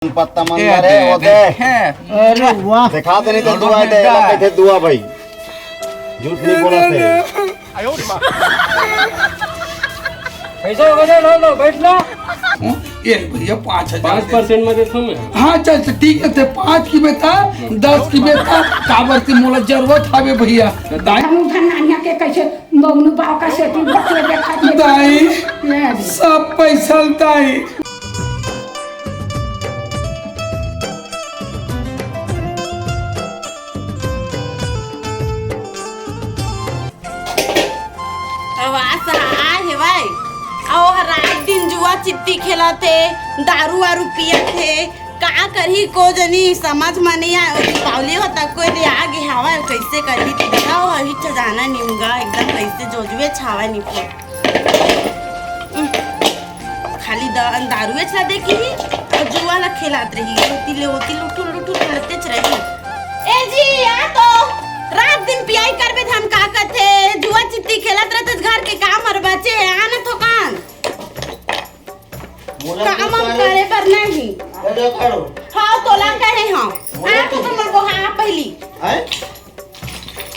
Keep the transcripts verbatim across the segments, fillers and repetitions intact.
पत्ता मन ए, ला रे, दे, वो दे, दे। हे। अरे वाह। देखा दे, नहीं तो दुआ दे, ला कहिथे दुआ भाई। झूठ नहीं बोला थे। कैसे हो गया? लो, लो, बैठ लो। हम्म, ये भैया, पाँच हजार पाँच percent में देता हूँ मैं। हाँ, चल, चल, ठीक है, ते पाँच की बेटा, दस की बेटा, काबर से मोला जरूरत हवे भैया। दाई। हम उठा नानिया के कैसे मौनू पाव का सेटिंग बकले देखा के। दाई, ले अभी। सब पैसा दाई। आवाज आए हे भाई। अउ ओह रात दिन जुआ चिट्टी खेलत हे, दारू वारू पियत हे, का करही को जनी समझ म नइ आए। ओ दीपावली हो तक कोई दे आगे हवय, कैसे करही त बताओ, अभी तो जाना निमगा एकदम कैसे जोजवे छावा निपो। खाली द-, दारुए च ला देखी ही, अउ जुआ ला खेलत रही, ओती ले ओती लुटुर लुटुर करतेच रही। ए जी, आ तो, रात दिन पियाई करबे त हम का कथे, जुआ चिट्टी खेलत रहते, घर के काम हर बचे, आना थोकन। मोला काम क्यों हम करे? करे बर नहीं। अरे करो। हाँ, तोला कहे हाँ। मोला आ तो क्यों? तुम लोग हाँ पहली। हैं?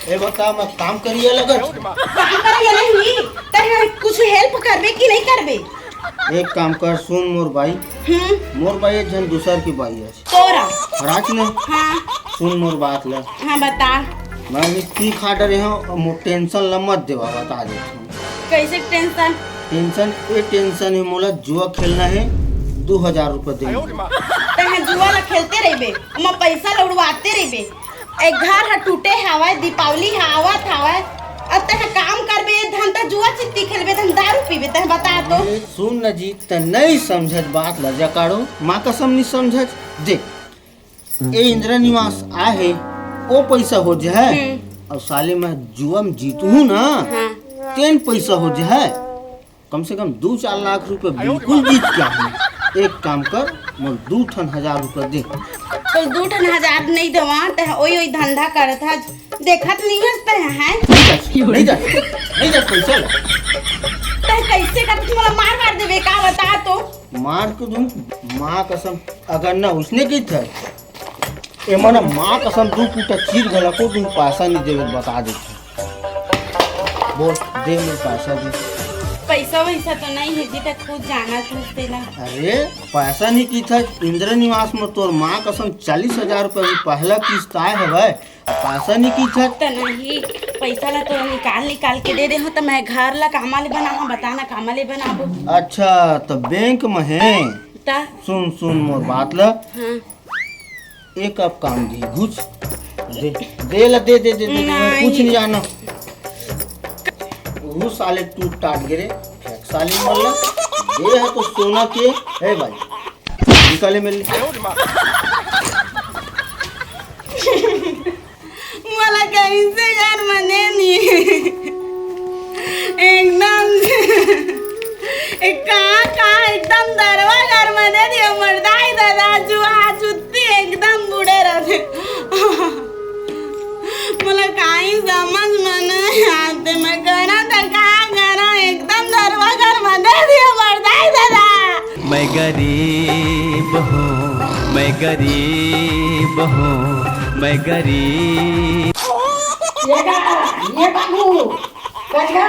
ए बता, मैं काम करिए लगत। काम करिए नहीं, तैं कुछ help करबे कि नहीं करबे? एक काम कर, सुन मोर बाई। हम्म। मोर बाई एक झन दूसर की बाई है। तोरा? राज ने? हाँ। सुन मोर बात ला। हाँ, बता। मैं अभी पी खा डरे हूँ, मोर tension ला मत देवा, बता दे। कैसे tension? Tension, ए tension है, मोला जुआ खेलना है, दो हजार रुपये दे। तैं जुआ ला खेलते रहिबे, ओमा पैसा ला उड़वाते रहिबे। ए घर ह टूटे हवय, दीपावली ह आवत हवय, अब तैं काम करबे, धन त जुआ चिट्टी खेलबे, धन दारू पीबे, तैं बता तो। ए, सुन न जी, त नहीं समझत बात ला जकाड़ो, माँ कसम नहीं समझत। देख, ए इंदिरा निवास आहे, ओ पैसा हो जाए, हम्म। अउ साले मैं जुआ में जीतहूँ ना, हाँ। तेन पैसा हो जाए। कम से कम दू चार लाख रुपए बिल्कुल जीत के आहूँ। एक काम कर, मोर दू ठन हजार रुपए दे। तो दू ठन हजार नहीं देवा, तैं ओई ओई धंधा करत हस, देखत नहीं हस तैं, हैं? नहीं जा, नहीं जा, नहीं जा, पैसा ला। तैं कैसे कर, तू मोला मार मार देबे का, बता तो। मार के दूँ, माँ कसम, अगर ना उसने की था, ए मन माँ कसम दू टूटा चीर घला को तुम पैसा नहीं देवे, बता देते। बोल, दे मोर पैसा दे। पैसा वैसा तो नहीं है जी, तक खुद जाना तू तेला। अरे, पैसा नहीं की था, इंदिरा निवास में तोर माँ कसम चालीस हजार रुपया की पहला किस्त आए है भाई, पैसा नहीं की था। तो नहीं, पैसा ला तो निकाल निकाल के दे दे हो, तो मैं घर ला कामा ले बना हो, बताना कामा ले बनाबो। अच्छा, तो बैंक में है। ता? सुन, सुन मोर बात ला। हाँ। एक अब काम दी, घुस। दे, दे ला, दे, दे, दे, दे, नहीं। कुछ नहीं जाना। वो साले टूट टाट गिरे, फेंक साले मल्ला। दे है तो सोना के, है भाई। निकाले मेरे लिए। मोला कहीं से घर मने नहीं। एकदम से। ए, कहाँ, कहाँ एकदम दरवा घर मने दियो, मर्दाई दादा, जुआ जुत्ती एकदम बूढ़े रहते। मोला काई समझ में नहीं आते, मैं करा था, का करा, एकदम दरवा घर मने दियो, मर्दाई दादा। मैं गरीब हूँ, मैं गरीब हूँ, मैं गरीब। ये गा, ये बाबू, कजगा,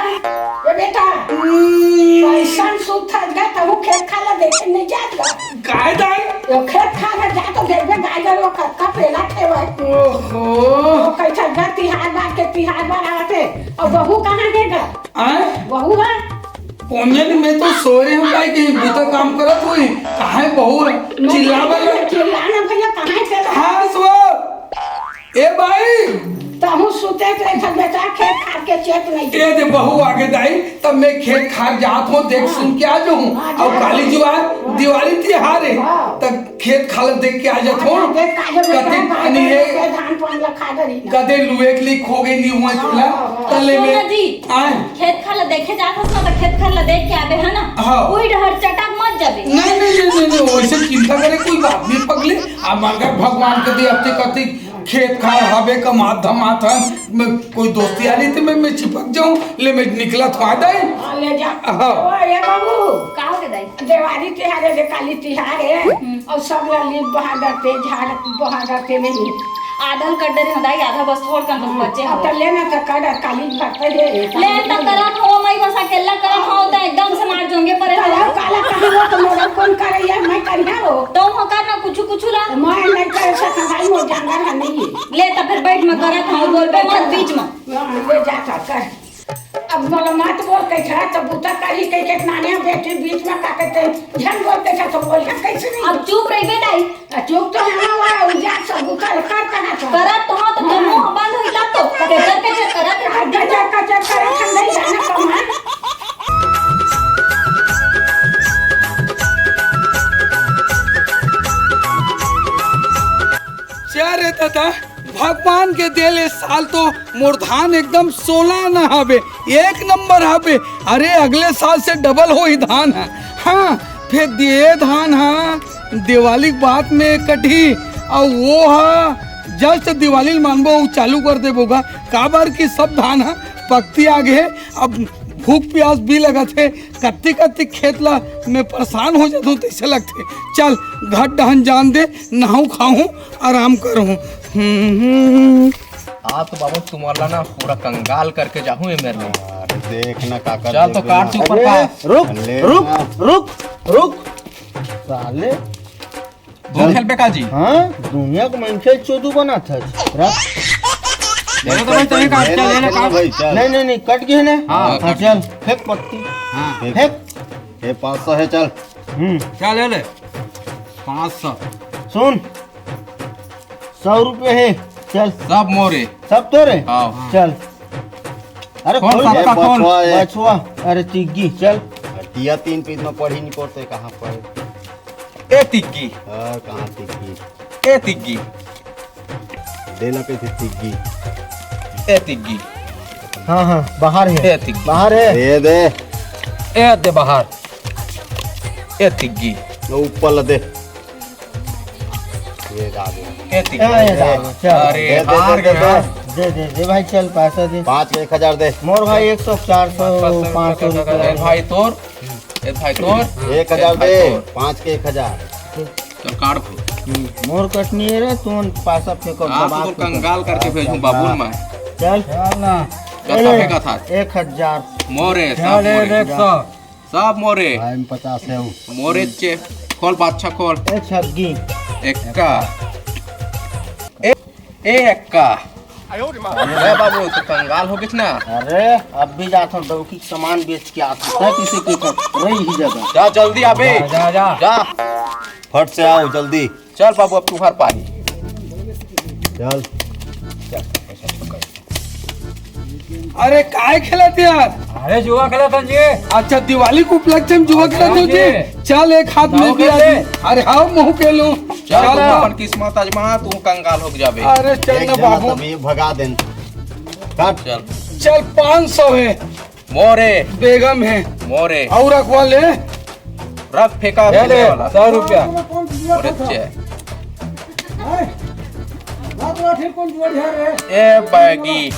ये बेटा, हम्म। कैसन सुत हस गा, तहू खेत खार ला देखे नहीं जात गा। काय दाई? ये खेत खार ला जा तो देखबे गाय गरु कतका पेला खेवय। ओहो। तो कैसा गा तिहार बार के तिहार बार आवत हे, अउ बहू कहाँ हे गा? आय? बहू हे? कोनिया ने मैं तो सोए हूँ, काय के बुता काम करत हुई, कहाँ हे बहू हे? मैं चिल्ला तो बला। चिल्ला ना भैया, कहाँ हे तेरा? हाँ, सो। ए भाई। तहूँ सुते के रहिथस बेटा, खेत खार के चेत नहीं। ए दे बहू आगे दाई, तब मैं खेत खार जात हूँ, देख हाँ। सुन के आ जाऊँ। हाँ, अउ जा। काली जुआर दिवाली तिहार हे, हाँ। तब खेत खार देख के आ जात हूँ। हाँ, देख के आ जाऊँ, कते बेटा, पानी हे। के धान पान ला खा डरी ना। कते लुए के लिए खो गई नहीं हुआ हाँ, चूल्हा, हाँ, हाँ। तले सुन में ना जी, आए। खेत खार ला देखे जात हस ना, तो खेत खार ला देख के आबे, है ना? हाँ। वही डहर चटक मत जाबे। नहीं, नहीं, नहीं, नहीं, नहीं, वैसे चिंता करे कोई बात नहीं पगली। अब मगर भगवान के दे अब ते कते खेत खार हवे, कमात धमात हन, मैं कोई दोस्त यारी ते मैं, मैं चिपक जाऊं, ले मैं निकलत हूं, आ दाई। हाँ, ले जा। हाँ। ओ, ए बाबू, का हो गे दाई? देवारी तिहार हे, काली तिहार हे, हम्म। अउ सब ला लीप बहा डरते, झाड़ बहा डरते नहीं। आधा ल कर डरे हो दाई, आधा बस थोड़ कन बच्चे हो। त ले ना, त कर काली भरते हे। ले त करत हो, मैं बस अकेला करत हो, त एकदम से मार जोंगे परे हो। काला कहाँ हो, त मोर कोन करैया, मैं करिया हो। तो हो कर ना कुछु कुछु ला। मैं नहीं कर सकत भाई, मोर जानवर है नहीं। ले त फिर बैठ, मैं करत हूँ, बोलबे मत बीच में। हाँ, ले जा कर, कर। अब मोला मत बोल कइसे, त बूता करही कहिके नान्या बेटी बीच में का कहिथे, झन बोल कइसे त बोल कइसे नहीं। अब चुप रहिबे दाई। आ, चुप तो हवा हुआ, उजा सब बूता ल कर कहा था। करत तो हो, त हाँ। मुंह बंद होई तब तो। कचर कचर करत है। आ, कचर कचर करत हम नहीं जाना कमा। जा रे दादा, भगवान के दे ले, साल तो मोर धान एकदम सोना ना हवे, एक नंबर हवे। अरे, अगले साल से डबल होही धान ह। हाँ, फेर दे धान ह दिवाली के बाद में कटही, अउ वो ह जस्ट दिवाली ल मानबो, उ चालू कर देबो गा, काबर कि सब धान ह पकती आ गे। अब भूख प्यास भी लगत हे, कत्ती कत्ती खेत ला मैं परेशान हो जात हूँ, तैसे लगथे। चल, घर डहन जान दे, नहाऊँ खाऊँ, आराम करूँ। हम्म, हम्म। आज तो बाबू तुम्हारा ना पूरा कंगाल करके जाहूँ ये मेरे लिए। अरे देख ना काका, चल तो देख काट ना। तू ऊपर अरे, का। रुक, ले रुक, ना। रुक, रुक। साले। दो खेल पे का जी? हाँ, दुनिया के मनखे चोदू बनात हस। रख। चलो तो भाई, तभी काट, चल, ले ना, काट। भाई, चल। नहीं, नहीं, नहीं, कट गए ना। हाँ, हाँ, कट चल, गए। फेंक पत्ती। हाँ। फेंक। ये पाँच सौ है, चल। हम्म। क्या ले ले? पाँच सौ। सुन, सौ रुपये है, चल। सब मोरे। सब तोरे? हाँ। चल। अरे कौन खोल सा दे। आपका कौन? बचवा, ये। बचवा, अरे तिग्गी, चल। दिया तीन पीस में पढ़ी नहीं पड़ते, कहाँ पढ़े? ए तिग्गी। हाँ, कहाँ तिग्गी? ए तिग्गी। देला कैसे तिग्गी? ए तिग्गी। हाँ, हाँ, बाहर है। ए तिग्गी। बाहर है। दे दे। ए दे बाहर। ए तिग्गी। वो ऊपर ला दे। ये ला दे। ए तिग्गी। ए, ये ला दे, चल। अरे, दे, दे, हार दे, दे, गया। दे। दे, दे, दे भाई, चल, पैसा दे। पाँच के एक हजार दे। मोर भाई, एक सौ, चार सौ, पाँच सौ रुपया। ए भाई तोर, ए भाई तोर, एक हजार ए भाई दे, तोर। पाँच के एक हजार। चल काट दो। हम्म, मोर कटनी है रे, तू पासा फेंको, आज दबा तो फेंको। कंगाल करके भेजूं बाबुल मैं। चल। चल ना। कत्ता ए, फेंका था? एक हजार। मोरे, चल, सब ए, मोरे। एक सौ। सब मोरे। भाई, में पचास है वो। मोरे चे, खोल बादशाह खोल। ए, छग्गी। एक्का। ए, ए, एक्का। अरे बाबू, तू कंगाल हो गइस ना? अरे, अब भी जात हूँ, डौकी के सामान बेच के आत हूँ। तै किसी की तो रही ही जगह। जा, जल्दी आबे। जा, जा, जा। जा। फट से आओ, जल्दी। चल बाबू, अब तुम्हार पारी। चल। अरे, काय खेलत यार? अरे, जुआ खेलत हन जी। अच्छा, दिवाली के उपलक्ष्य में जुआ हाँ खेलत हो जी। जी। चल, एक हाथ में भी आ। अरे हाँ, मुंह के लो। चल, चल। अपन किस्मत आजमा, तू कंगाल हो जाबे। अरे चल एक ना जना बाबू। तभी भगा देन। काट। चल। चल, पाँच सौ है। मोरे। बेगम है। मोरे। और रखवा ले। रख फेंका ले फेंकने ले, वाला। सौ रुपया। मोरे चे। ए बैगी।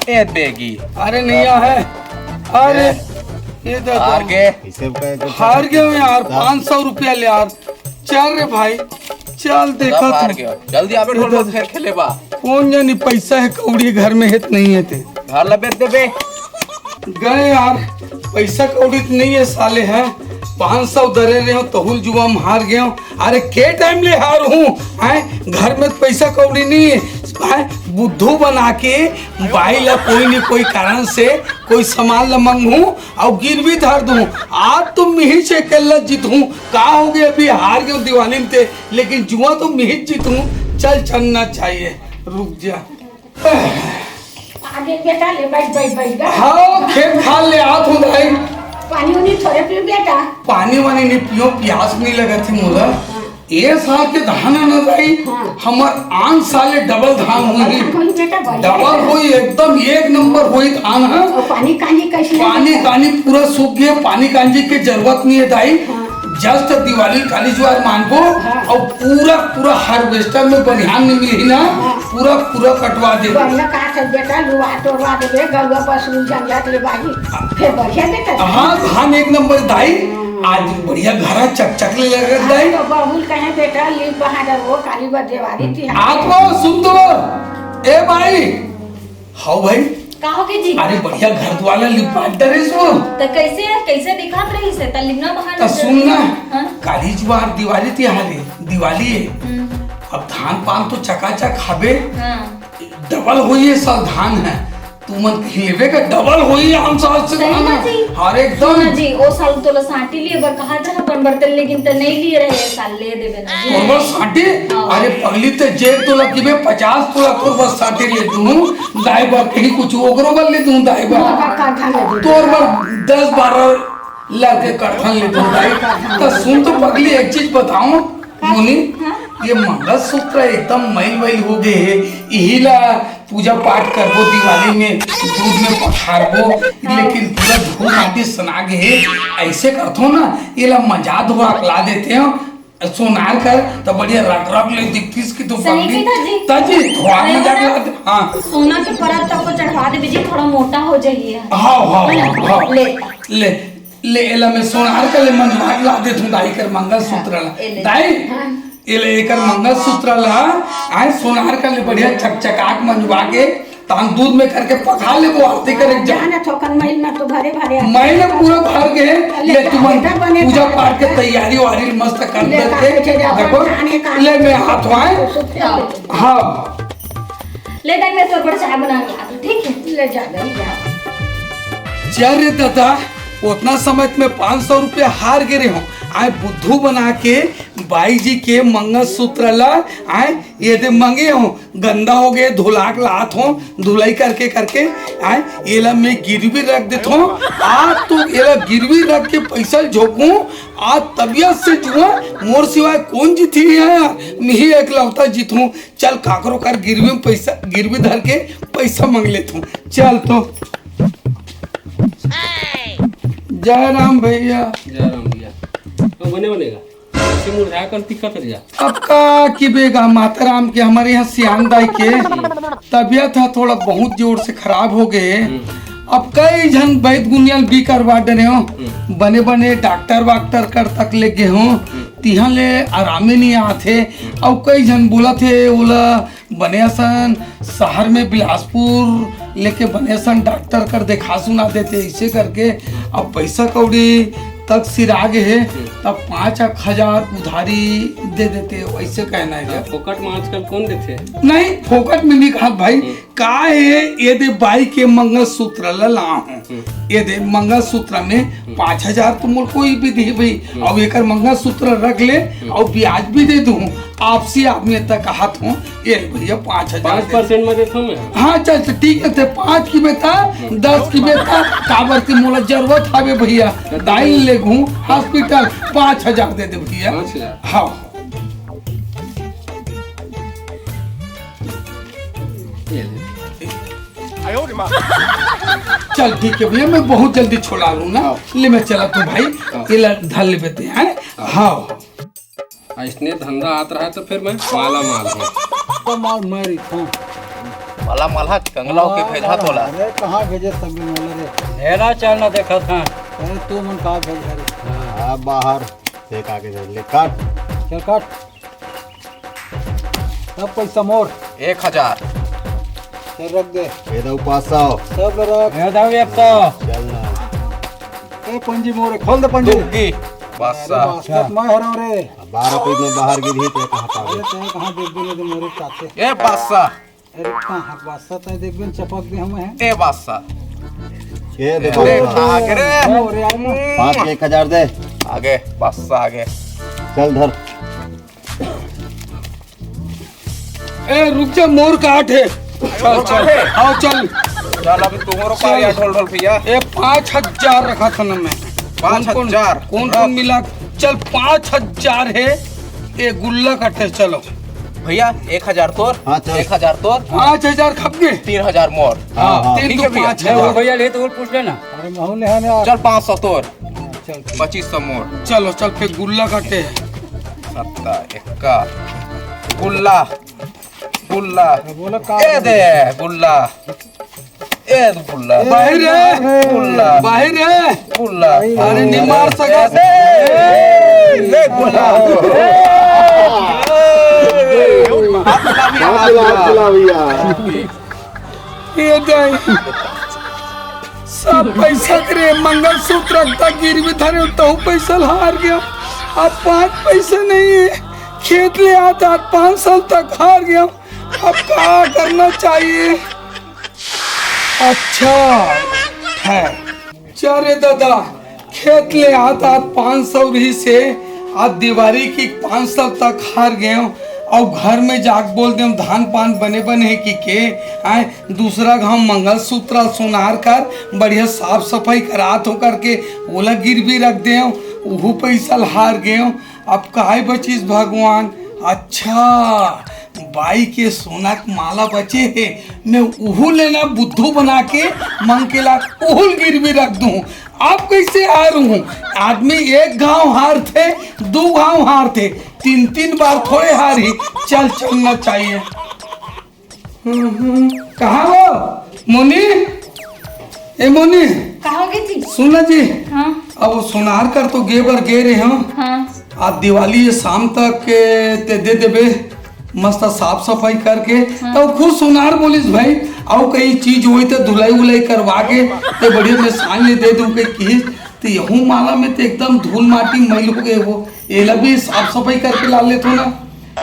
ए बेगी। अरे नहीं है। अरे, ए। ये दादा। हार गए। हार गए यार, पाँच सौ रुपया ले यार। चल रे भाई, चल देखा तू। जल्दी आबे, ढोल फेर खेले बा। कौन जानी पैसा है कौड़ी घर में है त नहीं है ते। घर ला बेच देबे। गए यार, पैसा कौड़ी त नहीं है साले, हैं? पाँच सौ दरे रहे हो, तहुल जुआ में हार गए हो। अरे के टाइम ले हार हूँ, हैं? घर में पैसा कौड़ी नहीं है, हैं? बुद्धू बना के बाई ला कोई न कोई कारण से कोई सामान ला मंगहूँ और गिरवी धर दूँ। आज तो मिही से अकेला जीतहूँ। का हो गया, अभी हार गए दिवाली में ते, लेकिन जुआ तो मिही जीतहूँ। चल चलना चाहिए, रुक जा। आगे बेटा ले, बैठ, बैठ, बैठ, बैठ। हाँ, खेत खार ले आत हूँ भाई। पानी उनी थोड़े पी बेटा। पानी वानी नहीं पियो, प्यास नहीं लगत थी मोला। हाँ। ये साल के धान है ना भाई, हाँ। हमर आन साल ले डबल धान हुई। डबल धान हुई बेटा, बढ़िया डबल है। हुई, एकदम एक नंबर हुई धान है। और पानी कांजी कैसे है पानी बेटा? कांजी पूरा सूख गया, पानी कांजी के जरूरत नहीं है दाई। हाँ। जस त दिवाली काली जुआर मानबो, हाँ। अउ पूरा, पूरा harvester में बनिहान नइ मिलही ना, हाँ। पूरा, पूरा कटवा देबो। बढ़िया कहा से बेटा, लुआ तोड़वा देबे, गरुआ पशु जंगल ले बाही, फिर बढ़िया बेटा। हाँ, धान एक नंबर दाई, हाँ। आज बढ़िया घरा चकचक ले लगत हाँ, दाई। तो बहुल कहे बेटा, लीप बहा दे वो काली बर देवारी तिहार। आत्मा सुन तो, ए भाई, हव भाई। का हो गे जी? अरे बढ़िया घर दुआर ला लिपा डरेस वो। त कैसे, कैसे दिखत रहिस हे? त लिपना बहाना त सुन ना, हाँ? काली जुआर दिवाली तिहार हे, दिवाली हे। हम्म। अब धान पान तो चकाचक हवे। हाँ। डबल होई हे साल धान हे। तुमन कहीं लेबे का डबल होई हे, हम साल से सही धान। बात जी। अरे एकदम। सुना जी, ओ साल तोला साटी लिए बर कहा था अपन बर्तन, लेकिन त नहीं लिए रहे, ए साल ले देबे ना जी। तोर बर साटी? हाँ। अरे पगली ते जे तोला किबे पचास तोला तोर बर साटी ले दूँ। दाई बर कहीं कुछ ओकरो बर ले दूँ दाई बर। हाँ, हाँ, हाँ, हाँ, हाँ। तोर बर दस बारह लड़के करथन ले दूँ दाई। त सुन तो पगली, एक चीज बताऊँ, हाँ, मोनी, हाँ। ये मंगलसूत्र एकदम मैल वैल हो गए हे। इही ला पूजा पाठ करबो दिवाली में, दूध में पखारबो, हाँ। लेकिन पूरा धूल माटी सना गए हे। ऐसे करथो ना, एला मजा धोआ के ला देते हो। सोनार कर त बढ़िया रख रख ले दिखतीस कि तू सही पगली। कही था जी। ताजी धोआ अरे मजा वाह। ला दे। हाँ। सोना के परत तक को चढ़वा देबे जी, थोड़ा मोटा हो जाइए। हाँ, हाँ, है ना? हाँ, हाँ। ले। ले, ले, एला मैं सोनार कर ले मंजवा के ला देथूं दाई कर मंगलसूत्र ला। हाँ, ए ले। दाई, हाँ। एले एकर मंगलसूत्र ला, आए सोनार कर ले बढ़िया चकचका के मंजवा के, तान दूध में करके पका लेबो, आरती करे जा। जाने थोकन महीना तो भरे भरे आ। महीना पूरा भर के, ले ले तुमन बेटा बने पूजा का। पाठ के तैयारी वारी मस्त कर ले देते। का, ले जा, देखो, अपन खाने का। ले मैं हाथ आए। सुत जाओ। हाँ। ले दाई, मैं तोर बर चाय बना के आती, ठीक है? ले जा, ले जा। जा रे दादा, उतना समय में पाँच सौ रुपया हार गे रहे हो, आए बुद्धू बना के बाई जी के मंगलसूत्र ला, आए ये दे मंगे हो, गंदा हो गए, धुला के लात हो, धुलाई करके करके, आए एला मैं गिरवी रख देत हो। आज तो एला गिरवी रख के पैसा झोंकू, आज तबियत से जुआ, मोर सिवाय कौन जीती है यार, मैं ही एकलौता जीतूं। चल काकरो कर गिरवी में पैसा, गिरवी धर के पैसा मांग लेत हूँ। चल तो। जय राम भैया। जय राम भैया। तो बने बनेगा। ऐसे मुरझा कर दिक्कत हो जा। अब का कि बेगा माता राम के, हमारे यहाँ सियान दाई के तबियत है थोड़ा बहुत जोर से खराब हो गए। हम्म। अब कई झन वैद गुनियाल भी करवा डरे हो, हम्म। बने बने डॉक्टर वाक्टर कर तक ले गए हो, हम्म। तिहाँ ले आरामे नहीं आत हे। हम्म। अउ कई झन बोलत हे ओला बने असन शहर में बिलासपुर लेके बने असन डॉक्टर कर देखा सुना देते, ऐसे करके अब पैसा कौड़ी तक सिरा गे हे, हम्म। तब पाँच एक हजार उधारी दे देते, ऐसे कहना है। हाँ, फोकट में आजकल कौन देते? नहीं, फोकट में नहीं कहा भाई। हम्म। का हे, ये दे बाई के मंगलसूत्र ला लाहूं। हम्म। ये दे मंगलसूत्र में हम्म। पाँच हजार तो मोर कोई भी दी भाई, हम्म। अउ एकर मंगलसूत्र रख ले, हम्म। अउ ब्याज भी दे दूं। आपसी आदमी तक हाथ हो, ये ले भैया पाँच हजार पाँच दे। परसेंट में देता हूँ मैं। हाँ, चल, चल, ठीक है, ते पाँच की बेटा, हम्म। दस की बेटा, काबर की मोला जरूरत हवे भैया, दाई ले घूम हॉस्पिटल, पाँच हजार दे दे भैया। पाँच हजार? हाँ। ये ले। चल ठीक है भैया, मैं बहुत जल्दी छोड़ा लूँ ना। हाँ। ले मैं चला तू भाई, हाँ। ये ला धर ले बेटे, हैं? हाँ। हाँ। ऐसने धंधा आत रहा तो फिर मैं माला माल हूँ। तो माल मैं रखूँ। माला माल हा कंगला होके हाँ, भेजा तोला। अरे कहाँ भेजे सब मोला रे? मेरा चलना देखा था। अरे तू मन का भेज रे? हाँ। हाँ, बाहर फेंक आके धर ले, काट। चल काट। सब पैसा मोर। एक हजार। चल रख दे। ये दो पाँच सौ। सब ले रख। ये दो एक सौ। चल ना। ए पंजी मोरे, खोल दे पंजी। दुग्गी। अरे बादशाह। बादशाह, मैं हराम रे। अब बारह पीस में बाहर गिरी तो कहाँ पावे? अरे तैं कहाँ देख देने दे मोरे चाचे। ए बादशाह। अरे कहाँ बादशाह, तैं देख बिन चपक दे हमें हैं। ए बादशाह। ये देखो। देख, आगे रे। मोरे यार। पाँच के एक हजार दे। आगे, बादशाह आगे। चल धर। ए, रुक जा, मोर काट है। चल, चल। आओ, चल। चल, अभी तुम्हारो चल। पाया ढोल ढोल भैया। ए, पाँच हजार रखा था ना मैं। पाँच हजार? कौन, कौन, कौन, कौन रख। मिला? चल, पाँच हजार है। ए, गुल्ला कटे, चलो। भैया, एक हजार तोर, हाँ, चल। एक हजार तोर। पाँच हजार खप गए। तीन हजार मोर। हाँ, हाँ। तीन ठीक दो है भैया। पाँच हजार। भैया, ले तो और पूछ लेना। अरे, महू ले आने आ। चल, पाँच सौ तोर। पच्चीस सौ मोर। चलो, चल, फिर गुल्ला काटे। सत्ता, एक्का, गुल्ला, गुल्ला। बोला का? ए दे, गुल्ला। ए गुल्ला। बाहिर है। गुल्ला। बाहिर है। गुल्ला। अरे, नहीं मार सकत। ए, ले गुल्ला। हाथ मिला भैया, हाथ मिला। ए दाई, सब पैसा करे, मंगलसूत्र रखता गिरवी धरे, तहु पैसा ल हार गया। अब पाँच पैसा नहीं है, खेत ले आता पाँच साल तक हार गया। अब का करना चाहिए? अच्छा है। चल रे दादा, खेत ले आत आत पाँच सौ रहिसे, आज दिवाली की पाँच सौ तक हार गेंव। अउ घर में जाके बोल देंव धान पान बने बने हे कि के, आय दूसरा घांव मंगलसूत्र सोनार कर बढ़िया साफ सफाई करात हों करके ओला गिरवी रख देंव, उहू पैसा ल हार गेंव। अब काय बचिस भगवान? अच्छा, बाई के सोना के माला बचे हे, मैं उहू लेना बुद्धू बना के मंगके ला उहू ल गिरवी रख दूं। अब कैसे हारूं? आदमी एक घांव हारथे, दू घांव हारथे, तीन तीन बार थोड़े हारही। चल, चलना चाहिए। हम्म, हम्म। कहाँ हो मोनी? ए मोनी, का हो गे जी? सुन ना जी, हाँ। अब वो सोनार कर तो गे बर गे रहे हो। हाँ। आज दिवाली हे, शाम तक के ते दे देबे, मस्त साफ सफाई करके। हाँ। तो खुद सोनार बोलिस भाई, अउ कहीं चीज होई तो धुलाई उलाई करवा के ते बढ़िया मैं सांझ ले दे दूं कहीं किहिस। तो यहू माला में तो एकदम धूल माटी मैल हो गए, वो एला भी साफ सफाई करके ला लेथो ना।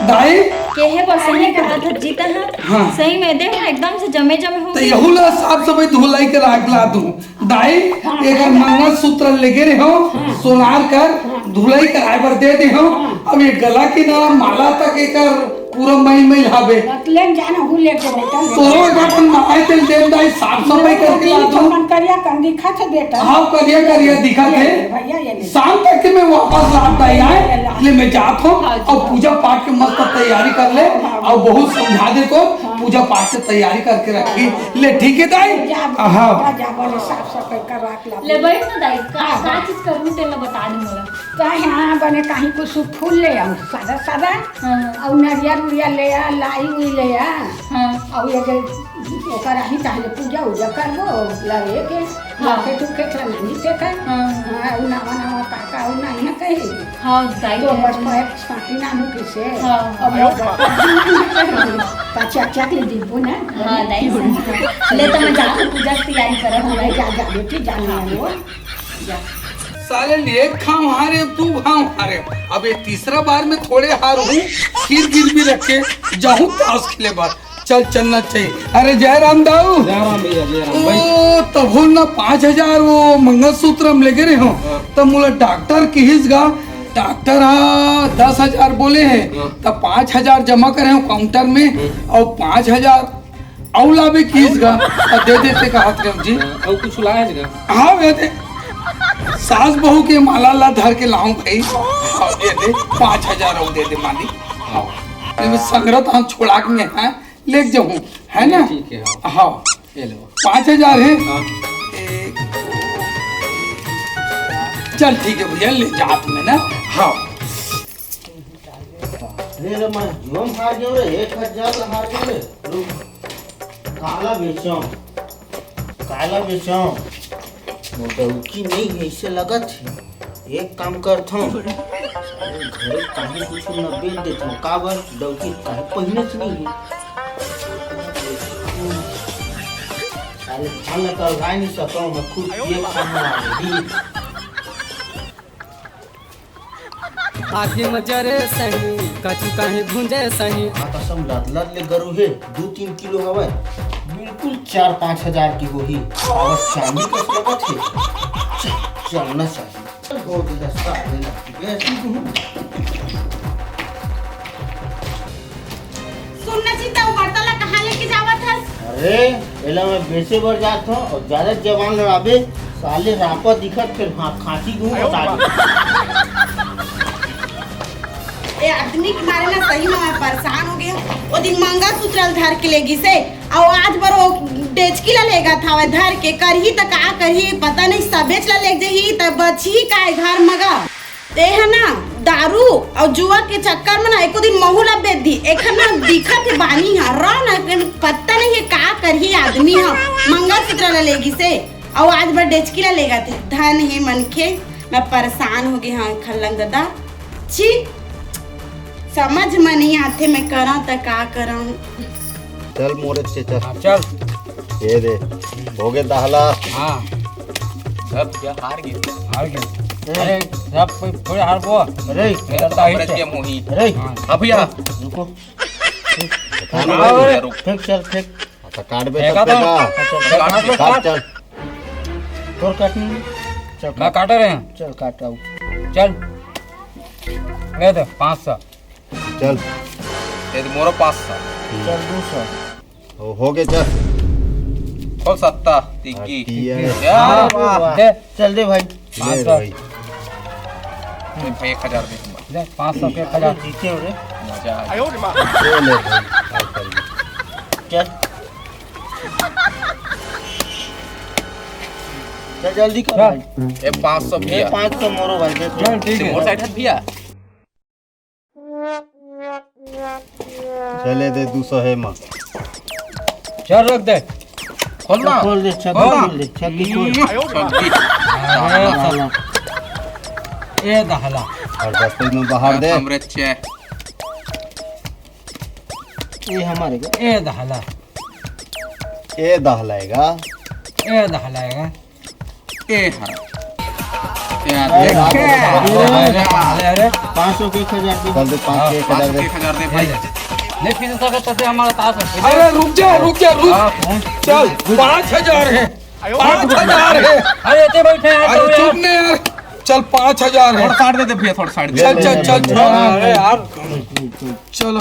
दाई? केहे बर सही कहा था जीता है। हाँ। सही में देख ना, एकदम से जमे जमे हो तो गए। यहू ला साफ सफाई धुलाई के राख ला तू। दाई, एकर मंगलसूत्र लेगे रहे हो, सोनार कर, धुलाई कराए बर दे दे हो। अब ये गला के ना माला तक एकर पूरा मैल मैल हावे। बतलेन जाना हूँ लेके बैठा। तोरो एक बार अपन माई तेल देन दाई, साफ सफाई करके ला तू। अपन करिया कंदी खा थे बेटा। हाँ, करिया करिया दिखा थे। भैया ये ले। शाम तक के मैं वापस लात आई आए, ले मैं जात हूँ। हाँ, और पूजा पाठ के मस्त तैयारी कर ले, हाँ, हाँ। और बहुत समझा दे तो हाँ। पूजा पाठ के तैयारी करके रखी। हाँ। ले ठीक है दाई। जा, हाँ। जा, जा, बोले साफ सफाई करवा के ला। ले बैठ ना दाई, का, हाँ, का हाँ। चीज करूँ तेला बता दे मोला। चाहे हाँ बने कहीं कुछ फूल ले आओ, सादा सादा। हाँ। और नरियर उरिया ले आ, लाई उई ले आ। हाँ। और ये जे ओकर आही ताहले पूजा उजा करबो, लगे के, हाँ। लाखे तू खेत ला नहीं देखा। हाँ। हाँ, उ नावा नावा काका उ नहीं ना कही। हाँ, दाई तो है। बस पैर साटी नाम किसे। हाँ। अब वो पाछा चक ले दीबो ना। हाँ, दाई से। ले तो मैं जाके पूजा की तैयारी करत हूँ। जा, जा, बेटी, जाने वाली हो। जा। साले ले एक घांव हारे, दू घांव हारे। अब ये तीसरा बार में थोड़े हार हूँ, फिर गिरवी रख के जाहूँ ताश खेले बर। चल, चलना चाहिए। अरे, जय राम दाऊ। जय राम भैया, जय राम भाई। ओ, तब हो ना पाँच हजार वो मंगलसूत्र हम लेगे रहे हो, हाँ। तब मोला डॉक्टर किहिस गा, डॉक्टर हा दस हजार बोले हे, हाँ। तब पाँच हजार जमा करे हो काउंटर में, हाँ। और पाँच हजार अउ लाबे किहिस गा, अउ दे देते कहत रहे हो जी। हाँ, अउ कुछ लाए गा? हाँ, वे दे। सास बहू के माला ला धर के लाऊं भाई। हाँ, दे दे, पाँच हजार अउ दे दे मालिक। हाँ। ये संग्रह तो हम छोड़ा के में है, लेके जाऊँ, है ना? ठीक है, हाँ। हाँ। ये लो। पाँच हजार है? हाँ। एक, दो, चल ठीक है भैया, ले जात में ना। हाँ। रे, रे, मैं जीवन हार गयो रे, एक हजार ला हार गयो रे। रुक। काला बेचम, काला बेचम। वो डौकी नहीं है, इसे लगत है। एक काम करथौं, साले घरे काहे कुछु न बेच देथौं, काबर डौकी काहे पहिने से नहीं है। साले धान ल करवाए नहीं सकौं, मैं खुद एक काम आ गई। आगी में जरे सही, कचू कहीं भूंजे सही। आ कसम लद लद ले गरू हे, दू तीन किलो हवय, बिल्कुल चार पाँच हजार के होही। और चांदी कस लगत हे, च-, चलना चाहिए। चल, हो गया, साले लग गए। सुन ना सीता, वो बर्तन ला कहाँ लेके जावत हस? अरे, एला मैं बेचे बर जात हौं और ज्यादा जबान लड़ाबे, साले रापा दिखत, फिर हाँ, खांसी दूं, बता दे। ए आदमी के मारे ना सही में मैं परेशान हो गया। वो दिन मंगलसूत्र ल धर के ले गिसे, अउ आज बर वो डेचकी ला लेगत हवय धर के, करही त का करही पता नहीं, सबेच ला लेग जही त बचही काय घर मगा। ते है ना, दारू अउ जुआ के चक्कर में ना एको दिन महू ला बेच दी। एखर ना दिखत हे बानी हा, रह ना, पता नहीं है का करही आदमी हा। मंगलसूत्र ला ले गिसे, अउ आज बर डेचकी ला लेगत हे। धन हे मनखे, मैं परेशान हो गई हाँ खल्लंग दादा। छी, समझ में नहीं आथे, मैं करा त का करा। चल मोरे से चल। हाँ, चल। ये दे, हो गए दहला। हाँ। सब क्या हार गए? हार गए। अरे, सब कोई, कोई हार गो। अरे, मेरा तो हमरे से। गेम होही। अरे। हाँ। हाँ भैया। रुको। हाँ, रुक। फेंक, चल, फेंक। अच्छा, काट बे फेंका सब तो। का। अच्छा, काट बे, काट, काट। चल। तोर काटनी। चल, मैं काट। काटे रहे हैं। चल, काट आऊ। चल। ये दे, पाँच सौ। चल। ये दे, मोरो पाँच सौ। चल, दो सौ। हो, हो गए, चल। खोल सत्ता, तिग्गी। अरे यार, वाह। दे। चल दे भाई। ले पाँच सौ। भाई। ले भाई, एक हजार दे दूंगा। ले, पाँच सौ के एक हजार। अरे जीते हो रे। मजा आ गया। ले ले भाई, क्या करेंगे? चल। चल जल्दी कर भाई। ए, पाँच सौ ए, भैया। पाँच सौ मोरो भाई, देख लो। चल, ठीक है। मोर साइड हट भैया। चले दे, दो सौ है माँ। चल, रख दे। खोल ना। खोल दे, छक्की खोल ना। खोल दे, छक्की खोल। छक्की। अरे साला। ए दहला। और दस में बाहर दे। हमरे चे। ये हमारे का? ए दहला। ए दहलाएगा। ए दहलाएगा। ए हाँ। ए अरे, आदमी। अरे, अरे, अरे। पाँच सौ के एक हजार दे। चल दे, पाँच के एक हजार दे। एक हजार दे भाई। ले, फिर इसका कहते हैं हमारा ताश है। अरे, रुक जा, रुक जा, रुक। हाँ। चल, पाँच हजार है। पाँच हजार है। अरे, इतने बैठे हैं, अरे, तो यार। चुप नहीं यार। चल, पाँच हजार है। थोड़ा साइड दे दे भैया, थोड़ा साइड दे। चल, चल, चल, चल। अरे यार। चलो।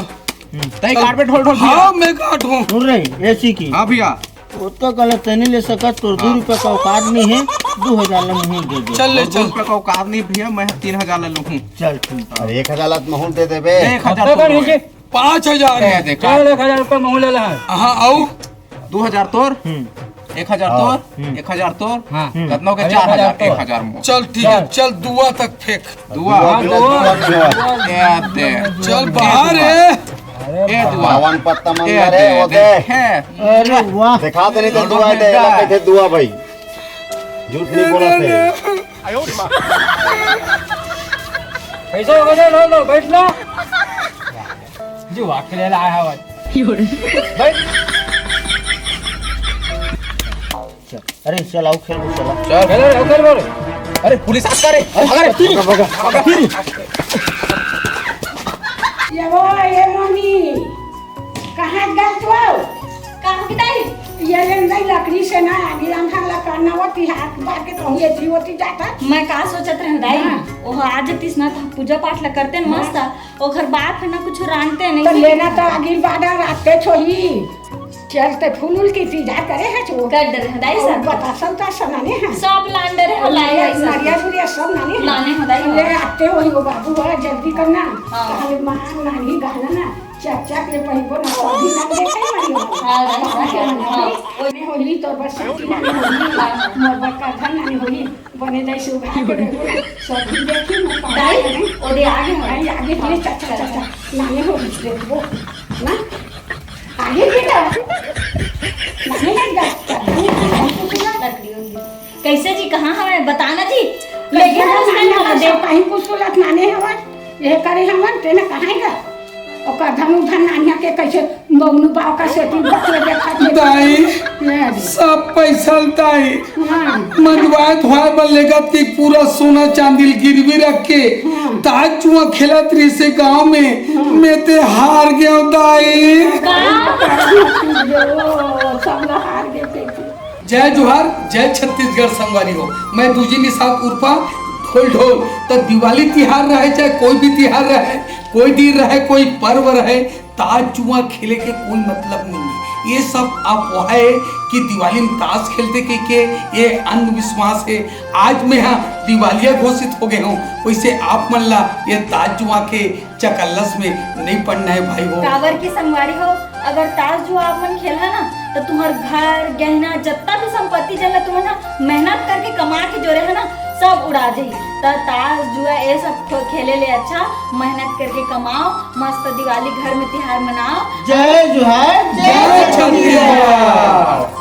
तई कारपेट होल्ड, होल्ड भैया। हाँ, मैं काटूँ। सुन रही, एसी की। हाँ भैया। ओतका गलत तनी ले सकत, तोर दू हाँ। रुपया का औकात नहीं है, दू हजार ला महूल दे दे। चल ले, दू चल। रुपया का औकात नहीं भैया, मैं तीन हजार ला लूँ। चल ठीक। अरे एक हजार ला तो महूल दे देबे। एक हजार तो नीचे। पाँच हजार ए, है। देखा। चल, एक हजार रुपया महूल ले ला। हाँ, आऊ। दू हजार तोर, हम्म। एक हजार हाँ। तोर, हम्म। एक हजार तोर, हाँ। कतनो के अरे, चार हजार, एक हजार। एक हजार मोर। चल ठीक है, चल। चल दुआ तक फेंक। दुआ। हाँ, दुआ, दुआ। दुआ। ए, दे। चल बाहर है। अरे ए, दुआ। बावन पत्ता ए, मंदिर है, दे, वो दे। दे। है। अरे वाह। दिखा दे नहीं तो दुआ दे, लग के थे दुआ भाई। झूठ नहीं बोला थे। कैसे हो गया? लो, लो, बैठ लो। जो आके ले लाया है भाई। बैठ। चल, अरे चल, आओ खेल, चला। चल। खेल, खेल, खेल। अरे पुलिस आ रे। अरे, अरे, भगा, भगा, भगा। ये वो, ये मोहनी, कहाँ गल तू? कहाँ की ताई? ये ले नहीं लकड़ी से ना, अभी हम हम ला करना वो तिहार बार के कहूँ ये जीवती जाता। मैं का सोचत रहूँ दाई? हाँ। ओह आ जतिस ना, त पूजा पाठ ला करते न मस्त। हाँ। ओखर बाप है ना कुछ रांधते नहीं। तो लेना तो आगे बाड़ा रात के छोही। चल ते फूल उल के इंतजार करे है छो। कर डरे हैं दाई और सब। बतासा उतासा नाने है। सब लान डरे हैं, और लाई, लाई सब। नरिया सुरिया सब नाने है। लाने हो दाई। ले आते हो यो बाबू, बड़ा जल्दी करना। हाँ। ताले मार नानी गाना ना। चक चक ले पहिबो ना, सभी नाम देखे मारी हो। हाँ, दाई, हाँ, हाँ, हाँ। हाँ। ओने होली तो बस नानी होली। हाँ, हाँ। मोर बड़का धन नानी होली। बने दाई से उघार के रहो। सब भी देखी, मैं पानी दाई, में ओदे आगे हो। दाई, आगे हो, चाचा, चाचा। नानी होली देखबो। ना? आगे बेटा। नानी लग जा। लकड़ी होगी। कैसे जी, कहाँ हवे? बताना जी। लेकिन कैसे हम नानी नहीं हवे? बताते। कहीं कुछ सुलत नानी हवे। ये करे हवन, तेने कहाँ है गा? ओकर धनु धन नानिया के कैसे मौनू बाव का सेती बकले देखा थे। दाई, ना जी। सब पैसा दाई। हाँ। मंदवाए धोए बर लेगत के पूरा सोना चांदी ल गिरवी रख के हाँ। ताज जुआ खेलत रहिस हे गांव में, हाँ। मैं ते हार गयो दाई। का? सब ला हार गए थे। जय जोहार, जय छत्तीसगढ़ संगवारी हो। मैं दूजी निषाद उर्फा ढोल ढोल। त दिवाली तिहार रहे चाहे कोई भी तिहार रहे, कोई दिन रहे, कोई पर्व रहे, ताज जुआ खेले के कोई मतलब नहीं है। ये सब अफवाह हे कि दिवाली में ताश खेलथे कहिके, ये अंधविश्वास हे। आज मैं हा दिवालिया घोषित हो गए हूँ। वैसे आप मन ला ये ताश जुआ के चकल्लस में नहीं पड़ना हे भाई हो। काबर की संगवारी हो, अगर ताश जुआ आप मन खेलहा ना, तो तुम्हार घर गहना जत्ता भी संपत्ति जन ला तुमन हा मेहनत करके कमा के जोरे हा ना, सब उड़ा जाही। त ताश जुआ ये सब ख-, खेले ले अच्छा मेहनत करके कमाओ, मस्त दिवाली घर में तिहार मनाओ। जय जोहार, जय छत्तीसगढ़।